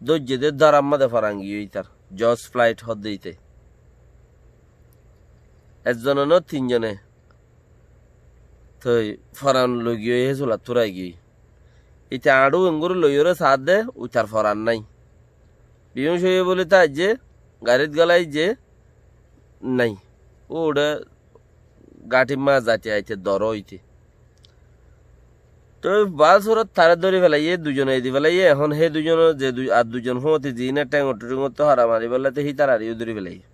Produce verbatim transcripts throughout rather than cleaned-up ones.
Dóijje dé dórar mazé foran giyói ítar. Joj flaith hoódde íte. Ezzone no, tinzone. Toi foran loigiyói hé sulattú raigiyói. Íte añçú engori loiyóre saádde, uitar foran nái. Biyúñc óiye bóli táijje, garit golaijje, nái. Uçé gathir mazé zati aite dor óite. Toi bal surot taré dóri felaiyé, duizon edi felaiyé, ehón hé duizon ze dui-, ar duizon fúañti ziíne théng ottu théng ottu hara mari felaite hítarareyó dóri felaiyé.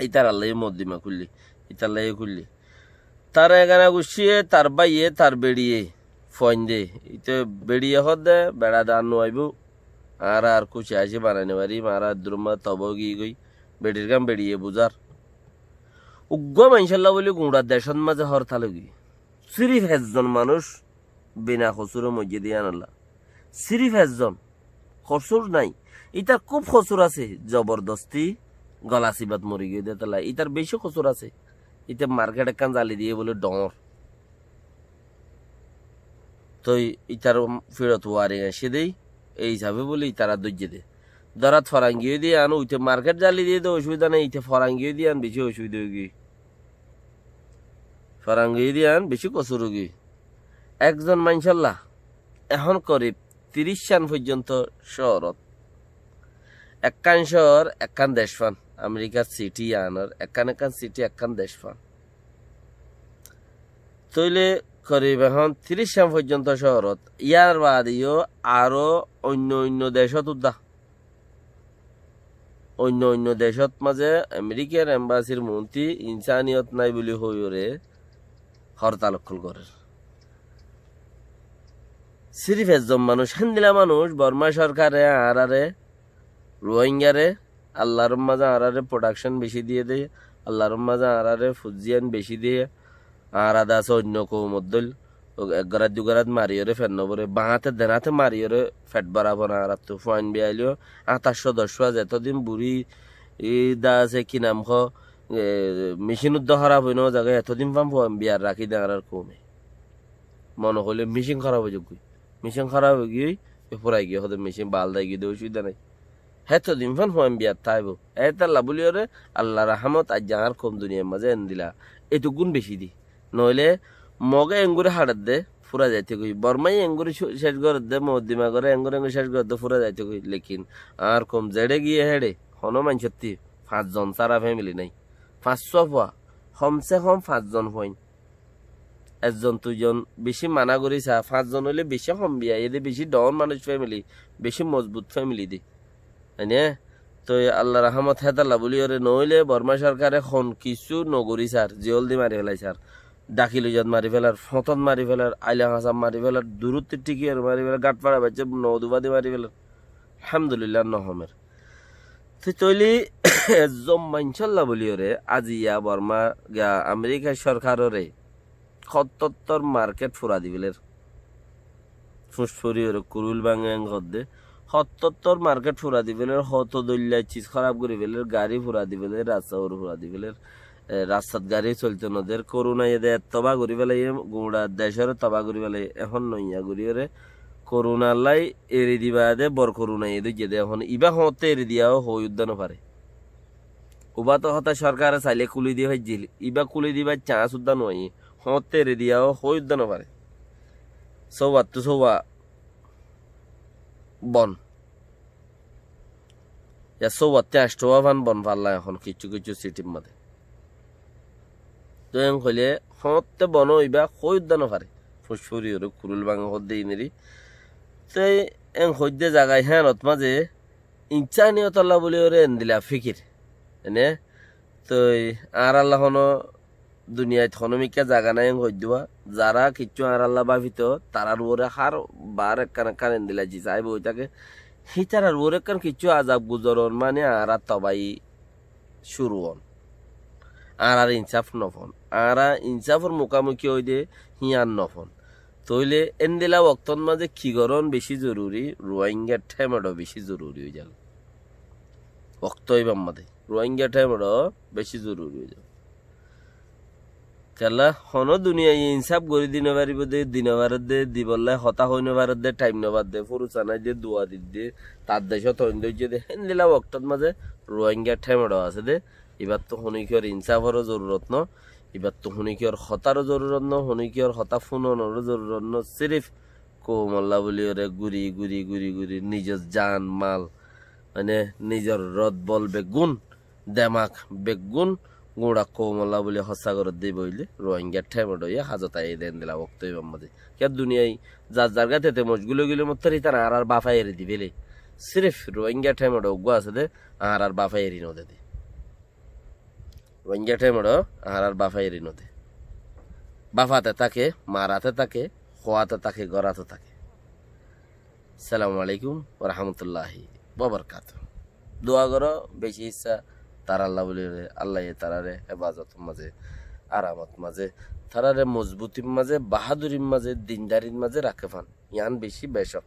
Ítarallá yó moddima kúilli, ítarallá yó kúilli. Tar egana gucciye, tar báiye, tar beçiye, fuainde. Íte beçiye hoódde, beça de ar nuaibóu. Añára ar kúci aci banai nofarim, añára eddurómma toba ói giyói. Beçir gán beçiye buzár. Uggúa maincólla bóli guñça decót mazé hórtal ói giyói. Sirif ezzon manúic bina kosúre moijjé dé yíanolla. Sirif ezzon. Kosúr nái. Ítar kúb kosúr asé, zobordosti gola sibat mori giyói dé tolla. Ítar bicí kosúr asé. Íte market ekkán zali diyé bóli dhoóñr. Toi ítar fíçot waring aiccé dé, ei hísafe bóli ítara dóijje dé. Dórat foran giyói dé yián, uite market zali diyé dé ocubida nái, íte foran giyói dé yián bicí ocubida ói giyói. Foran giyói dé yián bicí kosúr ói giyói. Ekzon maincólla ehón korib tiríc cán foijjonto cóorot. Ekkán cóor, ekkán dec fán. Amerikar siti yiánor ekkán ekkán siti, ekkán dec fán. Tóile korib ehón tiríc cán foijjonto cóorot. Yar baade yó aró oinno oinno decót uddá. Oinno oinno decót mazé Amerikar embasir muúnti insaniyot nái buli hoiyóre hórtal ókkol gorér. Sirif ezzon manúic, héndila manúic, Borma sorkare añáráre, Ruáingare, Allar mazé añáráre prodakcon bicí diyé dé, Allar mazé añáráre fuzzíyan bicí diyé, añára de asé oinno koumor dóil, ek gorát dui gorát mariyóre fet nobóre, baáñte denáte mariyóre fet bóra fore añáráttu. Fuain biyailó añtáccó doccúa zetó din buri, de asé ki nam hoó, e, micín uddá hóraf ói no zagói, etó din fán fuain biyar rakí de añárár koume. Mone hoilé micín hóraf ói zaggói. Micín hóraf ói giyói, e furai giyói, hóde micín bal dai giyói de, ocubida nái. Héto din fán fuain biyat táibou. Hétolla bóliyoré Allar rahámot aijja añár koum duniyar mazé endila. Etuggún bicí dé. Noóile Moge enggóri haçedde, fúrai zaitogói. Bormai enggóri cú-, céc goredde, Moddima goré enggóri enggóri céc goredde, fúrai zaitogói. Lekin añár koum zeçé giyé héçe, honó maincótti fañs zon sára fémili nái. Fañs só fua, homse hom fañs zon fuain. Ezzon duizon bicí maná gorí sa, fañs zon óile bicí hom biya, ede bicí dhoóñr manúic fémili, bicí mozbut fémili dé. Aine? Toi Allar rahámot hétolla bóliyoré noóile Borma sorkare hon kissú nogorí sar, ziyól di mari félai sar. Dhaki loizat mari félar, foñtot mari félar, aila hañsat mari félar, durútti thíkiyóre mari félar, gáthfaça baiccé noduba di mari félar. Alhamdulillah, nohomer. Te tóile ezzon maincólla bóliyoré aziya Borma, ga, Amerikar sorkaroré hottottor market fura di féler. Fuñs furiyóre kurul báñge eng hoódde. Hottottor market fura di féler, hoto dóilla ciz hóraf gorí féler, gari fura di féler, rasta fura di féler. E, rastat gari solto noder. Korunaye de ettó bá gorí félaiye, guñça decóre ettó bá gorí félaiye. Ehón noiya goríyoré korunallái eri diba de, bor korunaye dóijje de. Ehón ibá hoóñtte eri diya ó hoi uddá nofaré. Ubá to hotá sorkare sailé kúli di faijjíl, ibá kúli dibar cañs uddá noóiye. Hoóñtte eri diya ó hoi uddá nofaré. Sóuwattú sóuwa bon. Ya sóuwattú añcthúwa fán bon falla ehón kiccú kiccú sitir mazé. Toi en hoilé hoóñtte bon óiba hoi uddá nofaré. Fuñs furiyóre kurul báñge hoódde ineri. Toi en hoóidde zaga híanot mazé insaniyotolla bóliyoré endila fíkir. Ene? Toi añáralla honó duniyait honómikká zaga nái en hoiddúa. Zará kiccú añáralla báfito, tarár uore hár bar ekkán ekkán endila ziz aibói táke. Hítarár uore ekkán kiccú azab guzoron mani añára tobai cúru on. Añárar insáf nofon. Añára insáfor mukámuki óide hían nofon. Tóile endila woktót mazé ki gorón bicí zoruri, Ruáinga thémeço bicí zoruri ói zagói. Woktó óibar mazé Ruáinga thémeço bicí zoruri ói zagói. Kiyólla honó duniyaiye insáf gorí di nofaribóu de, di nofaredde, dibolla hotá hoi nofaredde, thaim nofaredde, furusanaidde, dua didde, tar decót hoindé óijje de, héndilla woktót mazé Ruáinga thémeço asé de, ibáttu honókiyór insáforó zorurot no, ibáttu honókiyór hotáró zorurot no, honókiyór hotá fúnonoró zorurot no, sirif koumolla bóliyoré guri, guri, guri, guri, nizor jan, mal, mane nizor rot bol beggún, demak beggún, guñça koumolla bóli hossá gorédde ibá óile Ruáinga thémeço óiye házot aiyé de héndilla wokto ibár mazé. Kiyá duniyai zar zar gát ete mocgúl óigile mottor ítara añárar báfa eri diféle. Sirif Ruáinga thémeço uggúa asé de añárar báfa eri node de. Ruáinga thémeço añárar báfa eri node. Báfate táke, marate táke, hoáte táke, goráte táke. Assalamu alaikum wa rahmatullahi wa barakatuhu. Dua goró beci issá taralla bóliyoré, Allaye tarare hefazotor mazé, aramot mazé, tarare mozbutir mazé, bahádurir mazé, dindarir mazé raké fán. Yián beci becók.